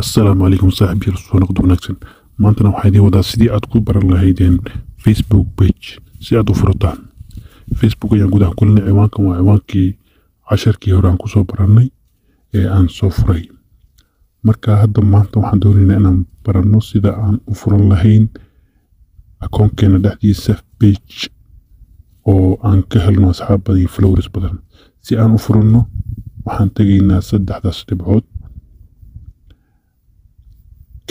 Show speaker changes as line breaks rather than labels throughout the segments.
Assalaamu calaykum saaxiibyaal, soo noqod wanaagsan. Maantana waxaa idiin wadaa sidii aad ku baran lahaydeen Facebook page si aad u furataan. Facebook ayaan gudaha kulinay. Ciwaankan waa ciwaankii casharkii hore aan kusoo barannay ee aan soo furay. Marka hadda maanta waxaan doonaynaa inaan baranno sida aan u furan lahayn akoonkeena dhexdiisa page oo aan ka helno asxaab badan iyo followers badan. Si aan u furanno, waxaan tegaynaa saddexdaas dhibcood.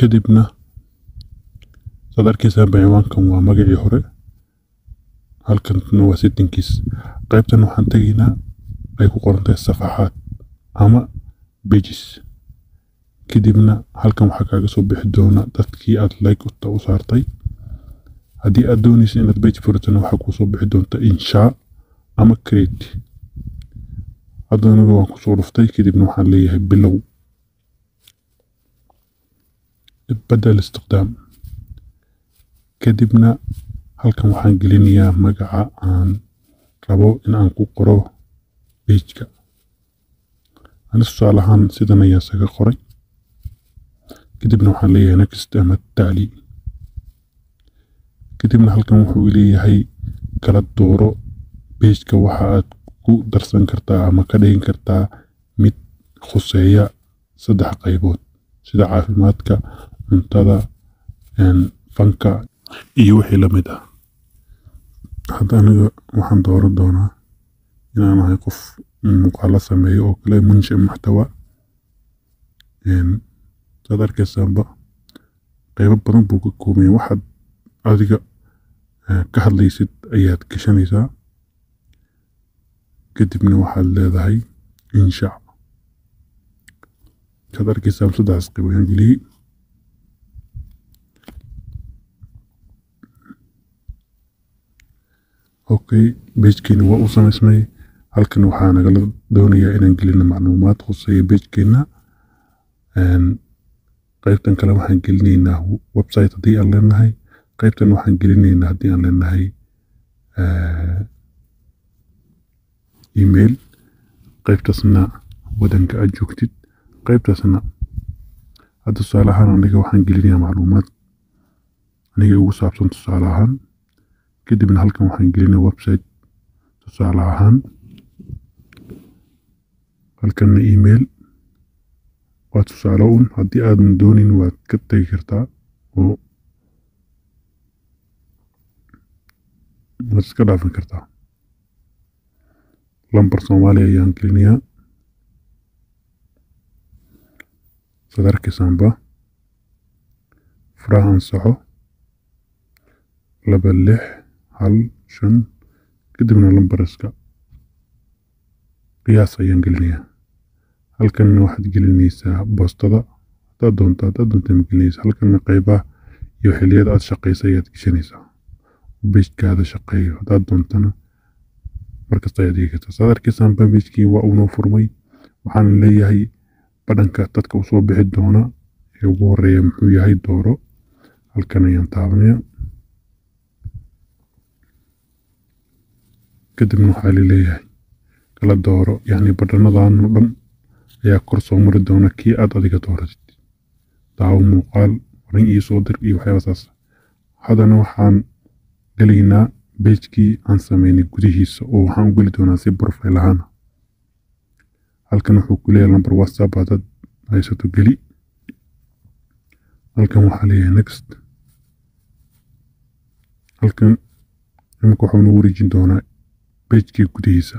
Kadibna saad arkaysaan ciwaankan waa magacii hore, halkanna waa settingkiis. Qaybtan waxaan tegaynaa ay ku qoran tahay safaxaad ama pages. Kadibna halkan waxaa kaaga soo bixi doona dadkii aad like u saartay. Haddii aad doonaysa inaad page furatana, waxaa kuu soo bixi doonta inshaa ama create. Hadda aniga waan kusoo dhuftay. Kadibna waxaan leeyahay bilow, badal istiqdaam. Kadibna halkan waxaan gelinayaa magaca aan rabo in aan ku qoro pageka. Ani tusaale ahaan sidan ayaa isaga qoray. Kadibna waxaan leeyahay next ama tacli. Kadibna halkan wuxuu leeyahay kala dooro pageka, waxa aad ku darsan kartaa ama ka dhigin kartaa mid khuseeya saddex qaybood, sida caafimaadka, cuntada, fanka iyo wixii la mid ah. Hadda aniga waxaan dooran doonaa inaan ahay qof muuqaalo sameeyo oo kale, munsha muxtawa. Saad arkaysaanba qaybo badan buu ka kooban yahay. Waxaad adiga ka hadlaysid ayaad gashanaysaa. Kadibna waxaad leedahay insha. Saad arkaysaan saddexdaas qayb ayaan geliyey. Okay, pagekeena waa u samaysmay. Halkan waxaa nagala doonayaa inaan gelino macluumaad khuseeya pagekeena. Qaybtan kale waxaan gelinaynaa website haddii aan leenahay. Qaybtan waxaan gelinaynaa haddii aan leenahay email. Qaybtaasna wadanka aad joogtid. Qaybtaasna hadda tusaale ahaan aniga waxaan gelinayaa macluumaad aniga ugu saabsan tusaale ahaan. Kadibna halkan waxaan gelinayaa website tusaale ahaan. Halkanna email waa tusaale un. Haddii aadan doonin waad ka tegi kartaa oo waad iska dhaafin kartaa. Lambar Soomaaliya ayaan gelinayaa. Saad arkaysaanba furaha ansaxo 2615. Kadibna lambar iska qiyaas ayaan gelinayaa. Halkanna waxaad gelinaysaa boostada haddaad doonto, haddaad doonto ma gelinaysa. Halkanna qaybaha iyo xilliyada aad shaqaysa ayaad gashanaysaa, pagekaada shaqeeyo. Haddaad doontana markasta ayaad dhigi kartaa. Saad arkaysaanba pagekii waa uunoo furmay. Waxaan leeyahay badhanka dadka usoo bixi doona ee ugu horeeya muxuu yahay, dooro. Halkan ayaan taabanaya. Kadibna waxaa laleeyahay kala dooro, yacni badhanadan oo dhan ayaa kor soo mari doona kii aad adiga dooratid: daawo muuqaal, warin iyo soo dir iyo waxyaaba saas. Haddana waxaan gelaynaa pagekii aan sameynay gudihiisa oo waxaan u geli doonaa si profile ahaan. Halkan wuxuu ku leeyahay lambar WhatsApp haddaad haysato geli. Halkan waxaa leeyahay next. Halkan imika waxuu nagu wareejin doonaa pagekii gudihiisa.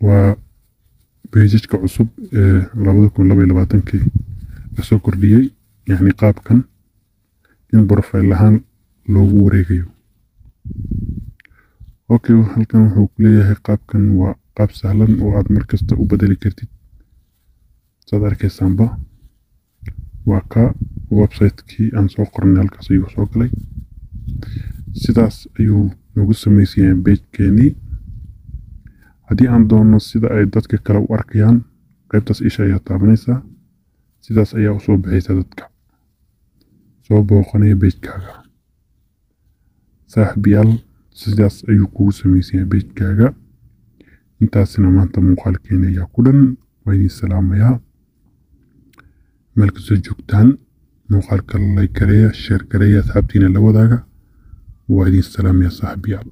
Waa pagejka cusub ee 2022-kii lasoo kordhiyey, yacni qaabkan in profile ahaan loogu wareegayo. Okay, halkan wuxuu ku leeyahay qaabkan waa qaab sahlan oo aad mar kasta u bedeli kartid. Saad arkaysaanba waa ka website-kii aan soo qornay halkaas ayuu soo galay. Sidaas ayuu noogu samaysan yahay pagekeenii. Haddii aan doono sida ay dadka kale u arkayaan, qaybtaas isha ayaa taabanaysaa. Sidaas ayaa usoo bixaysa dadka soo booqanaya pagekaaga. Saaxiibayaal, sidaas ayuu kugu samaysan yahay pagekaaga. Intaasina maanta muuqaalkeena ayaa ku dhan. Waa idin salaamayaa meel kastoo joogtaan. Muuqaalka like gareeya, share gareeya, asxaabtiina la wadaaga. Waa idin salaamaya, saaxiibayaal.